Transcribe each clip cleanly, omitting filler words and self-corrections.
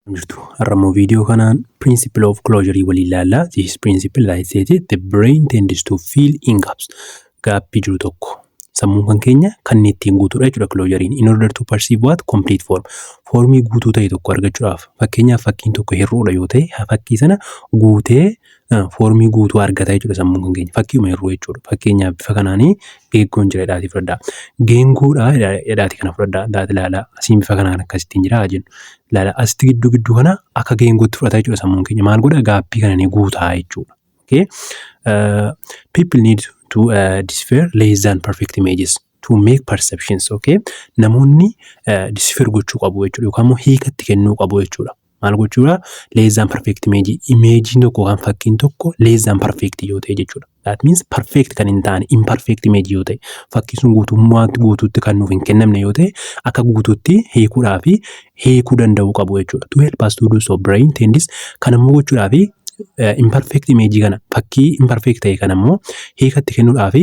Jirtu. Har'a immoo viidiyoo kanaan principle of closure waliin ilaalla. This principle that says the brain tends to fill in gaps. Gapii jiru tokko sammuun kan keenya kan inni ittiin guutuudha jechuudha closurein. In order to perceive what complete form. Formii guutuu ta'e tokko argachuudhaaf, fakkeenyaaf, fakkiin tokko hir'uudha yoo ta'e, fakkii sana guutee formii guutuu argata jechuudha sammuun kan keenya. Fakkiuma hir'uu jechuudha. Fakkeenyaaf, bifa kanaanii geeggoon jira jedhaatii fudhadhaa. Geengoodha jedhaatii kana fudhadhaa. Daati ilaalaa. Asiin bifa kanaan akkasittiin jira jennu. Ilaala, asitti gidduu gidduu kana akka geengootti fudhata jechuudha sammuun keenya. Maal godha? Gapii kana ni guutaa jechuudha. Okay. People need to decipher less than perfect images to make perceptions. Okay. Namoonni decipher gochuu qabu jechuudha yookaan immoo hiikatti kennuu qabu jechuudha. Maal gochuudha? Less than perfect image. Imageiin tokko yookaan fakkiin tokko less than perfect yoo ta'e jechuudha. That means perfect kan hin taane, imperfect image yoo ta'e, fakkiin sun guutummaatti guutuutti kan nuuf hin kennamne yoo ta'e, akka guutuutti hiikuudhaa fi hiikuu danda'uu qabu jechuudha. To help us to do so, brain tends kan immoo gochuudhaa fi imperfect image kana, fakkii imperfect ta'e kana immoo hiikatti kennuudhaa fi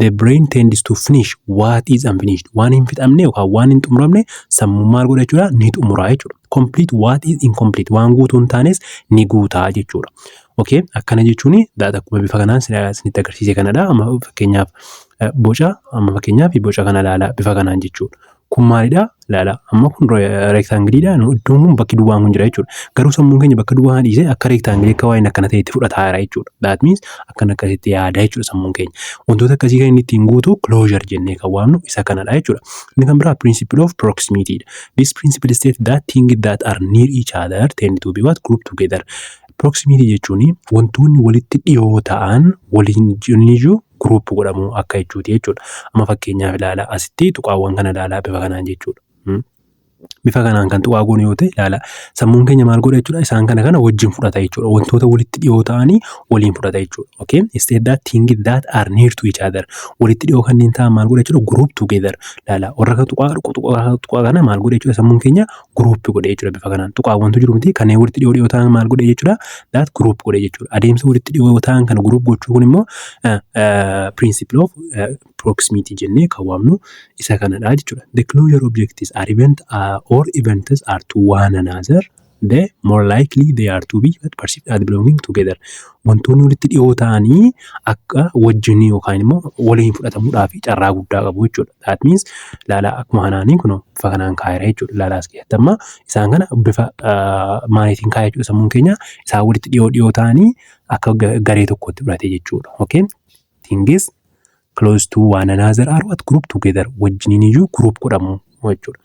the brain tends to finish what is unfinished. Waan hin fixamne yookaan waan hin xumuramne sammuu maal godha jechuudha? Ni xumuraa jechuudha. Complete what is incomplete, waan guutuu hin taanes ni guutaa jechuudha. Okay, akkana jechuun akkuma bifa kanaan isinitti agarsiise kanadha. Amma fakkeenyaaf boca kana ilaalaa, bifa kanaan jechuudha. Kun maalidha? Ilaala. Amma kun rectangleiidha. Iddoon kun bakki duwwaan kun jira jechuudha. Garuu sammuun keenya bakka duwwaa kana dhiisee akka rectangleii, akka waan akkana ta'etti fudhataa jira jechuudha. That means akkana akkasitti yaada jechuudha sammuun keenya. Wantoota akkasii kan inni ittiin guutu closure jennee kan waamnu isa kanadha jechuudha. Inni kan biraa principle of proximity dha. This principle states that things that are near each other tend to be what group together. Proximity jechuun wantoonni walitti dhiyoo ta'an waliin iyyuu group godhamuu akka jechuuti jechuudha. Amma fakkeenyaaf ilaala, asitti tuqaawwan kana ilaalaa, bifa kanaan jechuudha. Bifa kanaan kan tuqaa goonu yoo ta'e, ilaala, sammuun keenya maal godha jechuudha? Isaan kana kana wajjin fudhata jechuudha. Wantoota walitti dhiyoo ta'anii waliin fudhata jechuudha. Okay, state that things that are near to each other, walitti dhiyoo kanneen ta'an maal godha jechuudha? Group together. Ilaala, warra kan tuqaa tuqaa kana maal godha jechuudha? Sammuun keenya group godhe jechuudha. Bifa kanaan tuqaawwantu jiru miti? Kanneen walitti dhiyoo dhiyoo ta'an maal godhe jechuudha? That group godhe jechuudha. Adeemsa walitti dhiyoo ta'an kana group gochuu kun immoo principle of proximity jennee kan waamnu isa kanadha jechuudha. The closer objects are event or events are to one another, the more likely they are to be perceived as belonging together. Wantoonni walitti dhiyoo ta'anii akka wajjin yookaan immoo waliin fudhatamuudhaaf carraa guddaa qabu jechuudha. That means, ilaala, akkuma kanaanii kun bifa kanaan kaa'eera jechuudha. Ilaala, as keessatti amma isaan kana bifa maaliitiin kaa'e jechuudha? Sammuun keenya isaan walitti dhiyoo dhiyoo ta'anii akka garee tokkotti fudhate jechuudha. Okay? Things close to one another are what group together, wajjiniin iyyuu group godhamu jechuudha.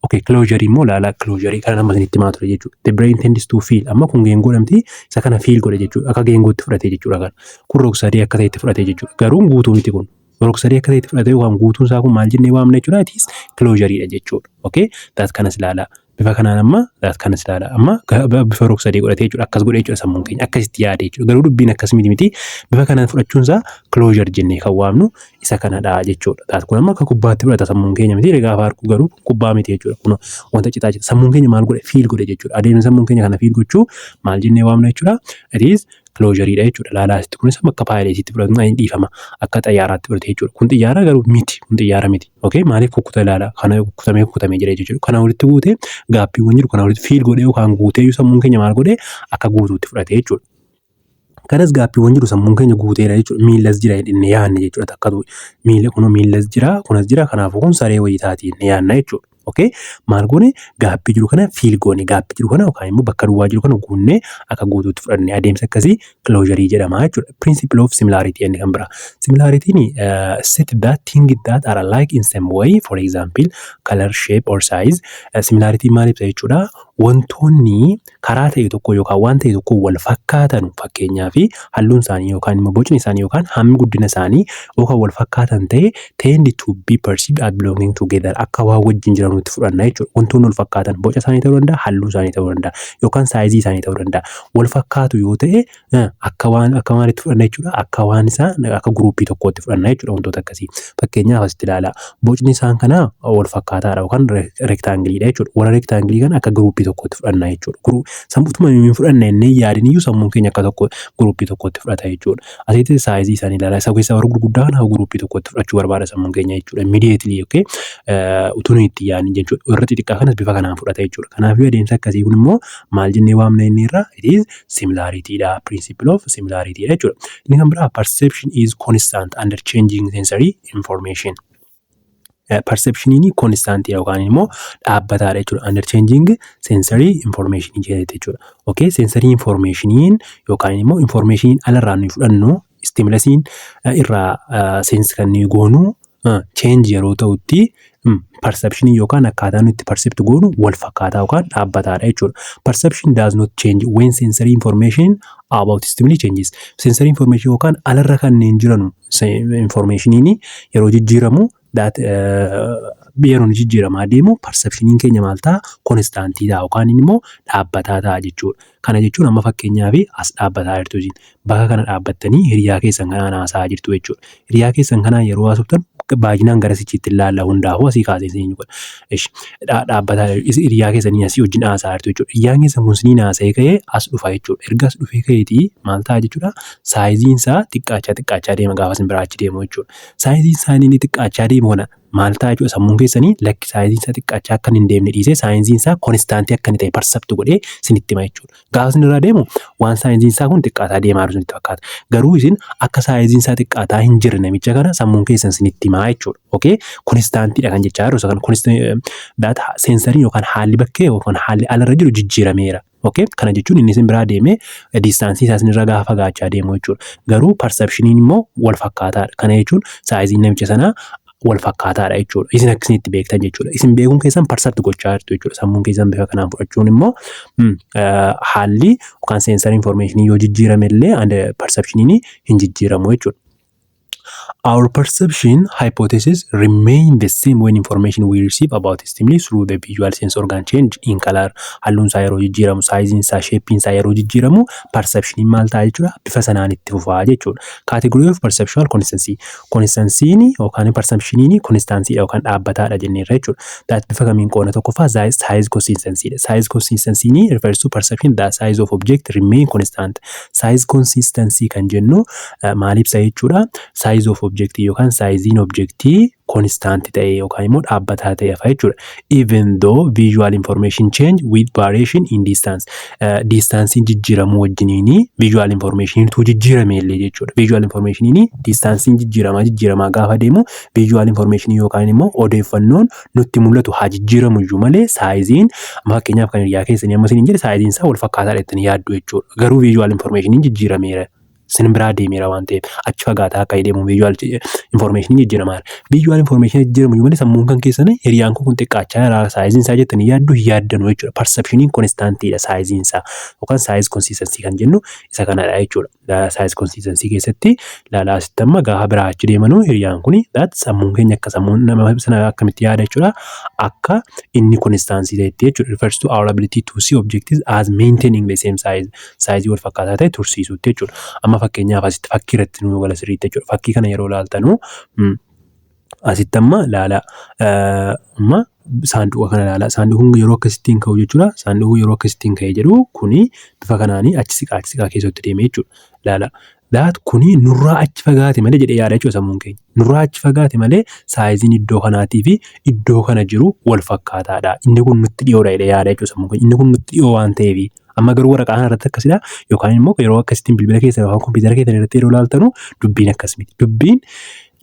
Okay, closure immoo ilaala, closure kana nama isinitti himaa ture jechuudha. The brain tends to fill, amma kun geengoo dhamti, isa kana fill godhe jechuudha. Akka geengootti fudhate jechuudha kana. Kun rog-sadee akka ta'etti fudhate jechuudha. Garuu guutuu miti kun. Rog-sadee akka ta'etti fudhate yookaan guutuun isaa kun maal jennee waamna jechuudha? It is closure dha jechuudha. Okay, that kanas ilaala. Bifa kanaan amma that kanas ilaala. Amma bifa rog-sadee godhatee jechuudha. Akkas godhee jechuudha sammuun keenya. Akkasitti yaade jechuudha. Garuu dubbiin akkas miti miti. Bifa kanaan fudhachuun isaa closure jennee kan waamnu isa kanadha jechuudha. That kun amma akka kubbaatti fudhata sammuun keenya miti? Gaafa harku garuu kubbaa miti jechuudha. Kun wanta citaa cita. Sammuun keenya maal godhe? Fill godhe jechuudha. Adeemsa sammuun keenya kana fill gochuu maal jennee waamna jechuudha? It is closure dha jechuudha. Laalaa, asitti kunis akka pilotiitti fudhatu hin dhiifama. Akka xayyaaraatti fudhate jechuudha. Kun xiyyaara garuu miti. Kun xiyyaara miti. Okay, maaliif kukkuta? Ilaala. Kana kukkutamee kukkutamee jira jechuudha. Kana walitti guutee gapiiwwan jiru kana walitti fill godhee yookaan guutee sammuun keenya maal godhee? Akka guutuutti fudhate jechuudha. Kanas gapiiwwan jiru sammuun keenya guuteera jechuudha. Miillas jira inni yaadne jechuudha. Takkatu miila kunoo miillas jira, kunas jira, kanaafuu kun saree wayii taati inni yaadna jechuudha. Okay? Maal goone? Gapii jiru kana fill goone, gapii jiru kana yookaan immoo bakka duwwaa jiru kana guunnee akka guutuutti fudhanne. Adeemsa akkasii closure jedhama jechuudha. Principle of similarity inni kan biraa. Similarityin state that things that are alike in some way, for example, color, shape or size. Similarity maal ibsa jechuudha? Wantoonni karaa ta'e tokko yookaan waan ta'e tokko wal fakkaatan, fakkeenyaaf halluun isaanii yookaan immoo bocni isaanii yookaan hammi guddina isaanii yookaan wal fakkaatan ta'e, tend to be perceived as belonging together, akka waan wajjin jiranutti fudhanna jechuudha. Wantoonni wal fakkaatan boca isaanii ta'uu danda'a, halluu isaanii ta'uu danda'a yookaan sizeii isaanii ta'uu danda'a. Wal fakkaatu yoo ta'e, akka waan akka maalitti fudhanna jechuudha? Akka waan isaa akka groupii tokkootti fudhanna jechuudha wantoota akkasii. Fakkeenyaaf, asitti ilaalaa, bocni isaan kanaa wal fakkaataadha yookaan rectangleiidha jechuudha. Warra rectangleii kana akka groupii tokkotti fudhanna jechuudha. Sammuutuma hin fudhanna jennee yaadin iyyuu sammuun keenya akka tokko groupii tokkotti fudhata jechuudha. Asitti sizeii isaanii ilaala. Isa keessaa warra gurguddaa kana groupii tokkotti fudhachuu barbaada sammuun keenya jechuudha. Immediately, okay, utuu nuyi itti yaadin jechuudha. Warra xixiqqaa kanas bifa kanaan fudhata jechuudha. Kanaafuu adeemsa akkasii kun immoo maal jennee waamna inni irraa? It is similarity dha. Principle of similarity dha jechuudha. Inni kan biraa, perception is constant under changing sensory information. Perceptioniin constantii yookaan immoo dhaabbataadha jechuudha. Under changing sensory information jechuudha. Okay, sensory informationiin yookaan immoo informationiin alarraa nuyi fudhannu, stimulusiin irraa sense kan nuyi goonu change yeroo ta'utti, perceptionii yookaan akkaataa nuti percept goonu wal fakkaataa yookaan dhaabbataadha jechuudha. Perception does not change when sensory information about stimuli changes. Sensory information yookaan alarra kanneen jiran informationiin yeroo jijjiiramu, that yeroo jijjiiramaa deemu, perceptioniin keenya maal ta'a? Constantii ta'a yookaan immoo dhaabbataa ta'a jechuudha. Kana jechuun amma fakkeenyaaf as dhaabbataa jirtu isin. Bakka kana dhaabbattanii hiriyaa keessan kanaan haasa'aa jirtu jechuudha. Hiriyaa keessan kanaan yeroo haasoftan baay'inaan gara sichiitti ilaalla, hundaafuu asii kaasee isin godha. Dhaabbataa hiriyaa keessanii asii wajjin haasa'aa jirtu jechuudha. Hiriyaan keessan kun isiniin haasa'ee ka'ee as dhufa jechuudha. Erga as dhufee ka'eetii maal ta'a jechuudha? Sizeiin isaa xiqqaachaa xiqqaachaa deema gaafa isin biraa achi deemu jechuudha. Sizeiin isaa inni xiqqaachaa deemu kana maal ta'a jechuudha? Sammuun keessanii lakki, sizeiin isaa xiqqaachaa akka hin deemne dhiisee sizeiin isaa constantii akka inni ta'e percept godhee isinitti hima jechuudha. Gaafa isin irraa deemu waan sizeiin isaa kun xiqqaataa deemaa jiru isinitti fakkaata. Garuu isin akka sizeiin isaa xiqqaataa hin jirre namicha kana sammuun keessan isinitti himaa jechuudha. Okay? Constantiidha kan jechaa jiru isa kana. Sensoryiin yookaan haalli bakkee yookaan haalli alarra jiru jijjiirameera. Okay? Kana jechuun inni isin biraa deemee distanceii isaa isinirra gaafa fagaachaa deemu jechuudha. Garuu perceptioniin immoo wal fakkaataadha. Kana jechuun sizeiin namicha sanaa wal fakkaataadha jechuudha. Isin akkasitti beektan jechuudha. Isin beekuun keessan percept gochaa jirtu jechuudha. Sammuun keessan bifa kanaan fudhachuun immoo haalli yookaan sensory informationii yoo jijjiirame illee perceptioniin hin jijjiiramu jechuudha. Our perception hypothesis remain the same when information we receive about stimuli through the visual sense organ change in color. Halluun isaa yeroo jijjiiramu, sizeiin isaa, shapeiin isaa yeroo jijjiiramu, perceptioniin maal ta'a jechuudha? Bifa sanaan itti fufaa jechuudha. Category of perceptual constancy. Constancy'n yookaan perceptioniin constancyidha yookaan dhaabbataadha jenneerra jechuudha. That bifa kamiin qoona? Tokkoffaa, size consistency dha. Size consistency refers to perception that size of object remain constant. Size consistency kan jennu maal ibsa jechuudha? Size of object yookaan sizeiin objectii constant ta'e yookaan immoo dhaabbataa ta'e hafa jechuudha. Even though visual information change with variation in distance. Distanceiin jijjiiramuu wajjiniin visual information tu jijjiirame illee jechuudha. Visual informationiin distanceiin jijjiiramaa jijjiiramaa gaafa deemu, visual information yookaan immoo odeeffannoon nutti mul'atu haa jijjiiramu iyyuu malee, sizeiin amma fakkeenyaaf kan hiriyaa keessanii amma isiniin jedhe sizeiin isaa wal fakkaataadha jettanii yaaddu jechuudha. Garuu visual informationiin jijjiirameera. Sin biraa deemeera waan ta'eef, achi fagaataa akka deemu visual information jijjiiramaa jira. Visual information jijjiiramu malee sammuun kan keessan hiriyaan kun xiqqaachaa jira sizeiin isaa jettanii yaaddu hin yaaddanu jechuudha. Perceptioniin constantiidha sizeiin isaa yookaan size consistency kan jennu isa kanadha jechuudha. Size consistency keessatti ilaalaa, asitti amma gaafa biraa achi deemanuu hiriyaan kun sammuun keenya akka sammuun nama sana akkamitti yaada jechuudha? Akka inni constancy ta'etti jechuudha. Refers to our ability to see objectives as maintaining the same size. Sizeii wal fakkaataa ta'e tursiisuutti jechuudha. Amma fakkeenyaaf asitti fakkii irratti nu gala sirriitti jechuudha. Fakkii kana yeroo ilaaltanu, asitti amma ilaala, amma saanduqa kana ilaala. Saanduqni kun yeroo akkasittiin ka'u jechuudha. Saanduqni yeroo akkasittiin ka'ee jedhu kuni bifa kanaanii achi siqaa achi siqaa keessatti deeme jechuudha. Ilaala. That kuni nurraa achi fagaate malee jedhee yaada jechuudha sammuun keenya. Nurraa achi fagaate malee sizeiin iddoo kanaatii fi iddoo kana jiru wal fakkaataadha. Inni kun nutti dhiyoodha jedhee yaada jechuudha sammuun keenya. Inni kun nutti dhiyoo waan ta'eef, amma garuu waraqaa kana irratti akkasidha yookaan immoo yeroo akkasittiin bilbila keessa yookaan kompiitara keessan irratti yeroo ilaaltanu dubbiin akkas miti. Dubbiin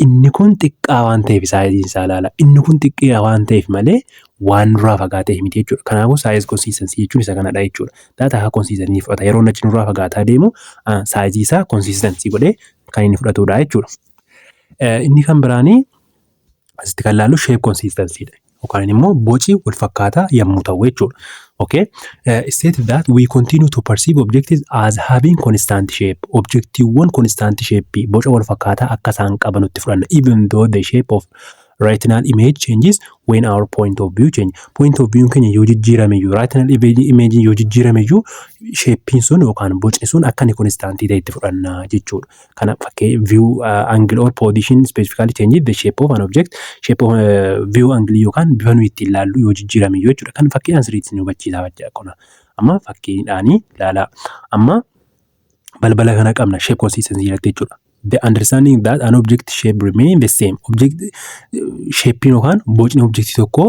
inni kun xiqqaa waan ta'eef sizeiin isaa ilaala. Inni kun xiqqaa waan ta'eef malee waan nurraa fagaatee miti jechuudha. Kanaafuu size consistency jechuun isa kanadha jechuudha. That akka consistency fudhata. Yeroo inni achi nurraa fagaataa deemu sizeii isaa consistency godhee kan inni fudhatudha jechuudha. Inni kan biraanii asitti kan ilaallu shape consistency dha. Yookaan immoo boci wal fakkaataa yommuu ta'u jechuudha. Okay? State that we continue to perceive objectives as having constant shape. Objectiiwwan constant shape, boca wal fakkaataa akka isaan qaban nutti fudhanna. Even though the shape of Retinal image changes when our point of view change. Point of view keenya yoo jijjiirame iyyuu, retinal image yoo jijjiirame iyyuu, shapeiin sun yookaan bocni sun akka inni constantii ta'e itti fudhanna jechuudha. Kana fakkii view angle or position specifically change the shape of an object, shape of view angle yookaan bifa nuyi ittiin ilaallu yoo jijjiirame iyyuu jechuudha. Kan fakkiidhaan sirriitti nu hubachiisa jechuudha. Amma fakkiidhaanii ilaalaa. Amma balbala kana qabna shape consistency irratti jechuudha. The understanding that an object shape remain the same. Object shapeiin yookaan bocni objectii tokko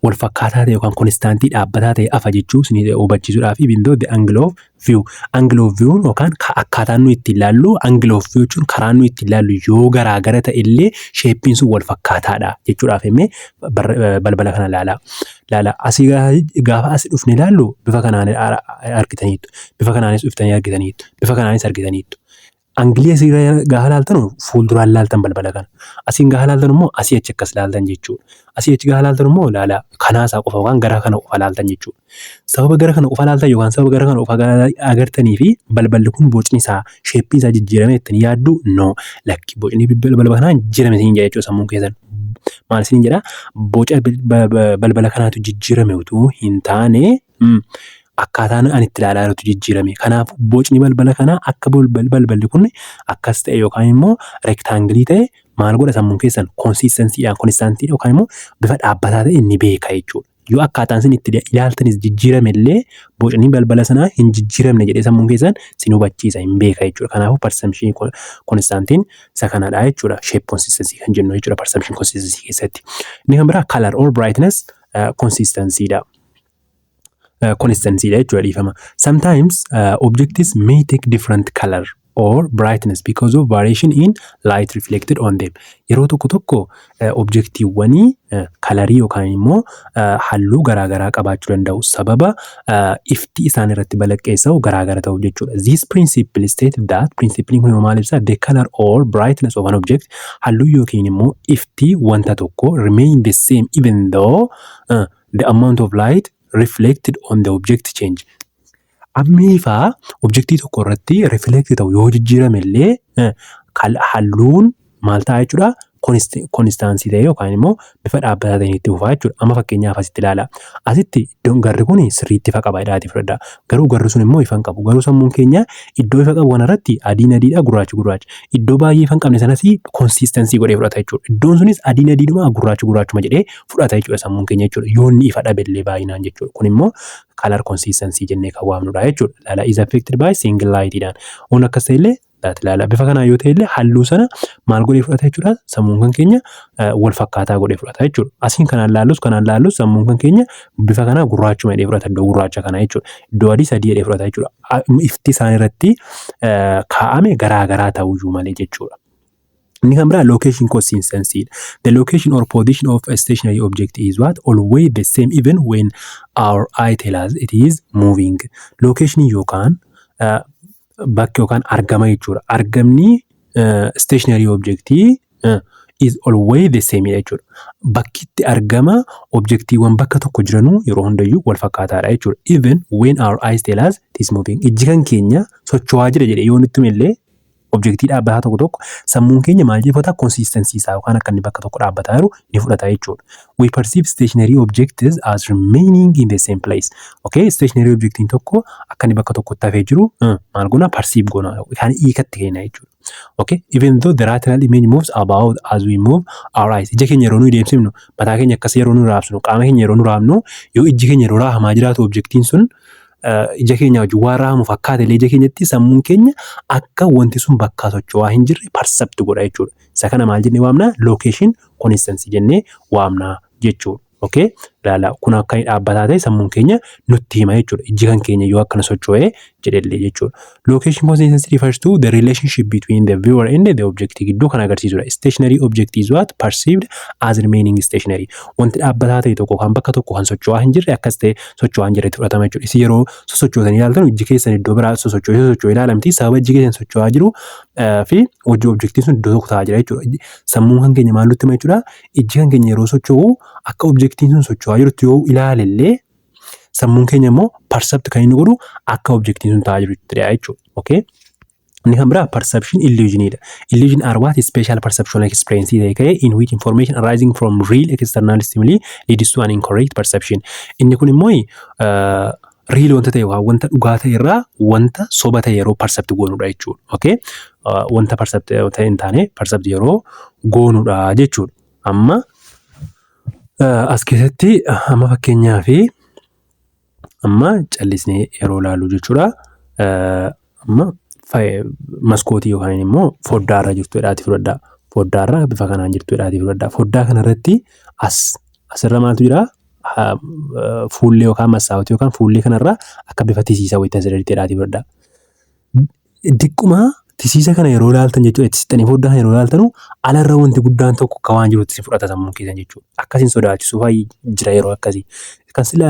wal fakkaataa ta'e yookaan constantii dhaabbataa ta'e afa jechuu isin hubachiisuudhaaf, even though the angle of view, angle of view yookaan akkaataan nuyi ittiin ilaallu, angle of view jechuun karaan nuyi ittiin ilaallu yoo garaagara ta'e illee shapeiin sun wal fakkaataadha jechuudhaaf himee balbala kana ilaalaa. Ilaala, asii gaafa asii dhufne ilaallu bifa kanaan argitaniitu. Bifa kanaanis dhuftanii argitaniitu. Bifa kanaanis argitaniitu. Angleii asii gaafa ilaaltan fuulduraan ilaaltan balbala kana. Asiin gaafa ilaaltan immoo asii achi akkas ilaaltan jechuudha. Asii achi gaafa ilaaltan immoo ilaala kanaasaa qofa yookaan gara kana qofa ilaaltan jechuudha. Sababa gara kana qofa ilaaltan yookaan sababa gara kana qofa agartanii fi balballi kun bocni isaa, shapeiin isaa jijjiirame jettanii yaaddu? No, lakki, bocni balbala kanaa jijjiirame isin jedha jechuudha sammuun keessan. Maal isin jedhaa? Boca balbala kanaatu jijjiirame utuu hin taane akkaataan ani itti ilaalaa jirutu jijjiirame. Kanaafuu bocni balbala kanaa akka balballi kun akkas ta'e yookaan immoo rectangleii ta'e maal godha sammuun keessan? Consistencydhaan, constantii yookaan immoo bifa dhaabbataa ta'e ni beeka jechuudha. Yoo akkaataan isin itti ilaaltanis jijjiirame illee bocni balbala sanaa hin jijjiiramne jedhee sammuun keessan sin hubachiisa, hin beeka jechuudha. Kanaafuu perception constantiin isa kanadha jechuudha. Shape consistency kan jennu jechuudha perception consistency keessatti. Inni kan biraa color or brightness consistency dha. Consistency dha jechuudha, dhiifama. Sometimes objects may take different color or brightness because of variation in light reflected on them. Yeroo tokko tokko objectiiwwanii colorii yookaan immoo halluu garaagaraa qabaachuu danda'u. Sababa ifti isaan irratti balaqqeessa'u garaagara ta'u jechuudha. This principle state that, principle kun maal ibsa? The color or brightness of an object, halluu yookiin immoo ifti wanta tokko, remain the same even though the amount of light reflected on the object change. Hammi ifaa objectii tokko irratti reflect ta'u yoo jijjiirame illee halluun maal ta'a jechuudha? Constantii ta'e yookaan immoo bifa dhaabbataa ta'een itti fufaa jechuudha. Amma fakkeenyaaf asitti ilaala. Asitti iddoon garri kun sirriitti ifa qaba jedhaatii fudhadhaa. Garuu garri sun immoo ifa hin qabu. Garuu sammuun keenya iddoo ifa qabu kanarratti adiin adiidha, gurraachi gurraacha. Iddoo baay'ee ifa hin qabne sanas consistency godhee fudhata jechuudha. Iddoon sunis adiin adiidhuma, gurraachi gurraachuma jedhee fudhata jechuudha sammuun keenya jechuudha. Yoo inni ifa dhabe illee baay'inaan jechuudha. Kun immoo color consistency jennee kan waamnudha jechuudha. Ilaala, is affected by single light-dhaan. Waan akkas ta'e illee ilaala. Bifa kanaan yoo ta'e illee halluu sana maal godhee fudhata jechuudha? Sammuun kan keenya wal fakkaataa godhee fudhata jechuudha. Asiin kanaan laallus, kanaan laallus, sammuun kan keenya bifa kanaa gurraachuma jedhee fudhata iddoo gurraacha kana jechuudha. Iddoo adii sadii jedhee fudhata jechuudha. Ifti isaan irratti kaa'ame garaa garaa ta'uyyuu malee jechuudha. Inni kan biraa location consistency. The location or position of a stationary object is what? Always the same even when our eye tell us it is moving. Location yookaan bakki yookaan argama jechuudha. Argamni stationary objectii is always the same jechuudha. Bakki itti argama objectiiwwan bakka tokko jiranuu yeroo hundayyuu wal fakkaataadha jechuudha. Even when our eyes tell us it is moving. Ijji kan keenya socho'aa jira jedhee yoo nutti hime illee objectii dhaabbataa tokko tokko sammuun keenya maal jedhee fudhata? Consistency isaa yookaan akka inni bakka tokko dhaabbataa jiru ni fudhata jechuudha. We perceive stationary objects as remaining in the same place. Okay, stationary objectiin tokko akka inni bakka tokkotti hafee jiru maal goona? Perceive goona yookaan hiikatti kenna jechuudha. Okay, even though the retinal image moves about as we move our eyes. Ija keenya yeroo nuyi deemsifnu, mataa keenya akkas yeroo nu raabsinu, qaama keenya yeroo nu raabnu, yoo ijji keenya yeroo raafamaa jiraatu objectiin sun ija keenya wajjin waan raafamu fakkaate illee ija keenyatti sammuun keenya akka wanti sun bakkaa socho'aa hin jirre percept godha jechuudha. Isa kana maal jennee waamna? Location consistency jennee waamna jechuudha. Okay? Ilaala, kun akka inni dhaabbataa ta'e sammuun keenya nutti hima jechuudha. Ijji kan keenya yoo akkana socho'ee jedhellee jechuudha. Location consistency refers to the relationship between the viewer and the object gidduu kan agarsiisudha. Stationary object is what? Perceived as remaining stationary. Wanti dhaabbataa ta'e tokko kan bakka tokko kan socho'aa hin jirre akkas ta'e socho'aa hin jirretti fudhatama jechuudha. Isin yeroo sosochootanii ilaaltan ijji keessan iddoo biraa sosocho'ee sosocho'ee ilaalamti. Sababa ijji keessan socho'aa jiru fi hojii objectiin sun iddoo tokko taa'aa jira jechuudha. Sammuun kan keenya maal nutti hima jechuudha? Ijji kan keenya yeroo socho'u akka objectiin sun socho'aa jirutti yoo ilaalellee sammuun keenya immoo percept kan inni godhu akka objectiin sun taa'aa jirutti jechuudha. Okay? Inni kan biraa perception illusionidha. Illusion are what special perceptual experience ta'e ka'ee in which information arising from real external stimuli leads to an incorrect perception. Inni kun immoo real wanta ta'e, wanta dhugaa ta'e irraa wanta soba ta'e yeroo percept goonudha jechuudha. Okay? Wanta percept ta'e hin taane percept yeroo goonudha jechuudha. Amma as keessatti amma fakkeenyaa fi amma callisnee yeroo ilaallu jechuudha. Amma maskootii yookaan immoo foddaarra jirtu jedhaati fudhadhaa. Foddaarra bifa kanaan jirtu jedhaati fudhadhaa. Foddaa kanarratti asirra maaltu jiraa? Fuullee yookaan massaawwatii yookaan fuullee kanarra akka bifa tisiisa wayiitti asirra jedhaati fudhadhaa. Diqquma tisiisa kana yeroo ilaaltan jechuudha, itti siqxanii foddaa kana yeroo ilaaltanu, alarra wanti guddaan tokko akka waan jirutti isin fudhata sammuun keessan jechuudha. Akkasiin sodaachisuu fa'ii jira yeroo akkasii. Kan isin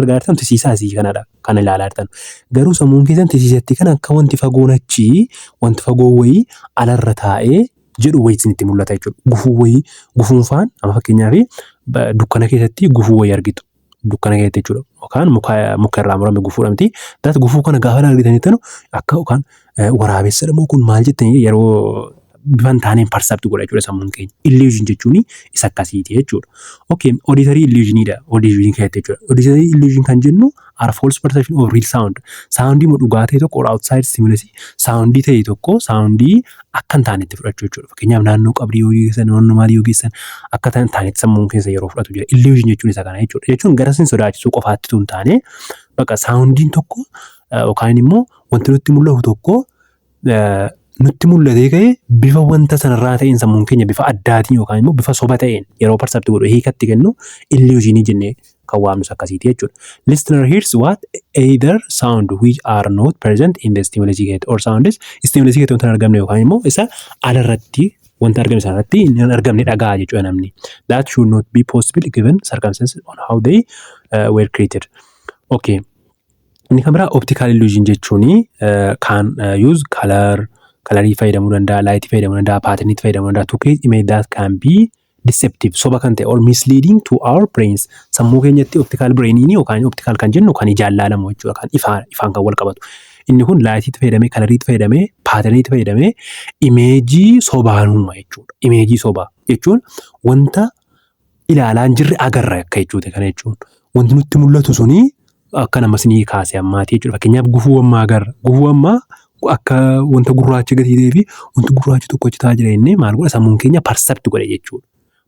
argaa jirtan tisiisa asii kanadha kan ilaalaa jirtan. Garuu sammuun keessan tisiisatti kan akka wanti fagoon achii, wanti fagoo wayii alarra taa'ee jedhu wayii isinitti mul'ata jechuudha. Gufuu wayii, gufuun faan amma fakkeenyaaf dukkana keessatti gufuu wayii argitu. Dukkana keessatti jechuudha. Yookaan muka irraa murame gufuudha miti. That gufuu kana gaafa argitanitti akka yookaan waraabessa moo kun maal jettanii yeroo bifa hin taaneen percept godha jechuudha sammuun keenya. Illusion jechuun isa akkasiiti jechuudha. Okay, auditory illusionidha. Illusion keessatti jechuudha. Auditory illusion kan jennu are false perception of real sound. Soundii moo dhugaa ta'e tokko or outside stimulus, soundii ta'e tokko, soundii akka hin taanetti fudhachuu jechuudha. Fakkeenyaaf naannoo qabrii yoo geessan, naannoo maalii yoo geessan, akka hin taanetti sammuun keessa yeroo fudhatu jira. Illusion jechuun isa kana jechuudha. Jechuun gara sin sodaachisuu qofaatti tun taane, bakka soundiin tokko yookaan immoo wanti nutti mul'atu tokko nutti mul'atee ka'ee bifa wanta sanarraa ta'een sammuun keenya bifa addaatiin yookaan immoo bifa soba ta'een yeroo percept godhu, hiikatti kennu, illusionii jennee kan waamnus akkasiiti jechuudha. Listener hears what either sound which are not present in the stimulus or sounds stimulus keessatti wanta hin argamne yookaan immoo isa alarratti wanta argame sanarratti hin argamne dhagaa jechuudha namni. That should not be possible given circumstances on how they were created. Okay. Inni kan biraa optical illusion jechuun kan use color, colorii fayyadamuu danda'a, lightii fayyadamuu danda'a, patterniitti fayyadamuu danda'a to create image that can be deceptive, soba kan ta'e, or misleading to our brains. Sammuu keenyatti optical brainiin yookaan optical kan jennu kan ijaan laalamu jechuudha, kan ifaan kan wal qabatu. Inni kun lightiitti fayyadamee, coloriitti fayyadamee, patterniitti fayyadamee imageii sobaan uuma jechuudha. Imageii sobaa jechuun wanta ilaalaa hin jirre agarra akka jechuudha kana jechuun. Wanti nutti mul'atu suni akka nama sinii kaase ammaati jechuudha. Fakkeenyaaf gufuu ammaa agarra. Gufuu ammaa akka wanta gurraacha gatii ta'ee fi wanti gurraachi tokko achi taa'aa jira jennee maal godha, sammuun keenya percept godhe jechuudha.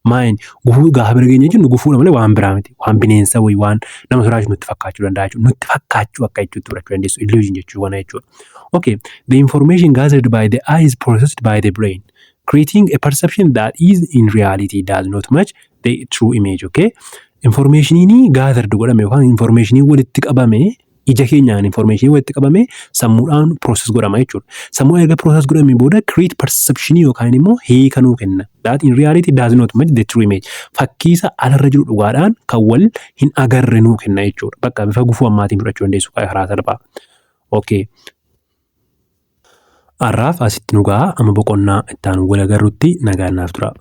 Maayin gufuu gaafa bira geenye jennu gufuudha malee waan biraa miti. Waan bineensa wayii, waan nama sodaachisu nutti fakkaachuu danda'a jechuudha. Nutti fakkaachuu akka jechuutti fudhachuu dandeessu. Illusion jechuu kana jechuudha. Okay, the information gathered by the eye is processed by the brain, creating a perception that is in reality does not match the true image. Okay, informationiin gathered godhame yookaan informationii walitti qabame, ija keenyaan informationii walitti qabame sammuudhaan process godhama jechuudha. Sammuun erga process godhamee booda create perception yookaan immoo hiika nuu kenna. That in reality does not match the true image. Fakkii isa alarra jiru dhugaadhaan kan wal hin agarre nuu kenna jechuudha. Bakka bifa gufuu ammaatiin fudhachuu dandeessu karaa salphaa. Okay. Har'aaf asitti nu ga'a. Amma boqonnaa itti aanu wal agarrutti nagaan naaf tura.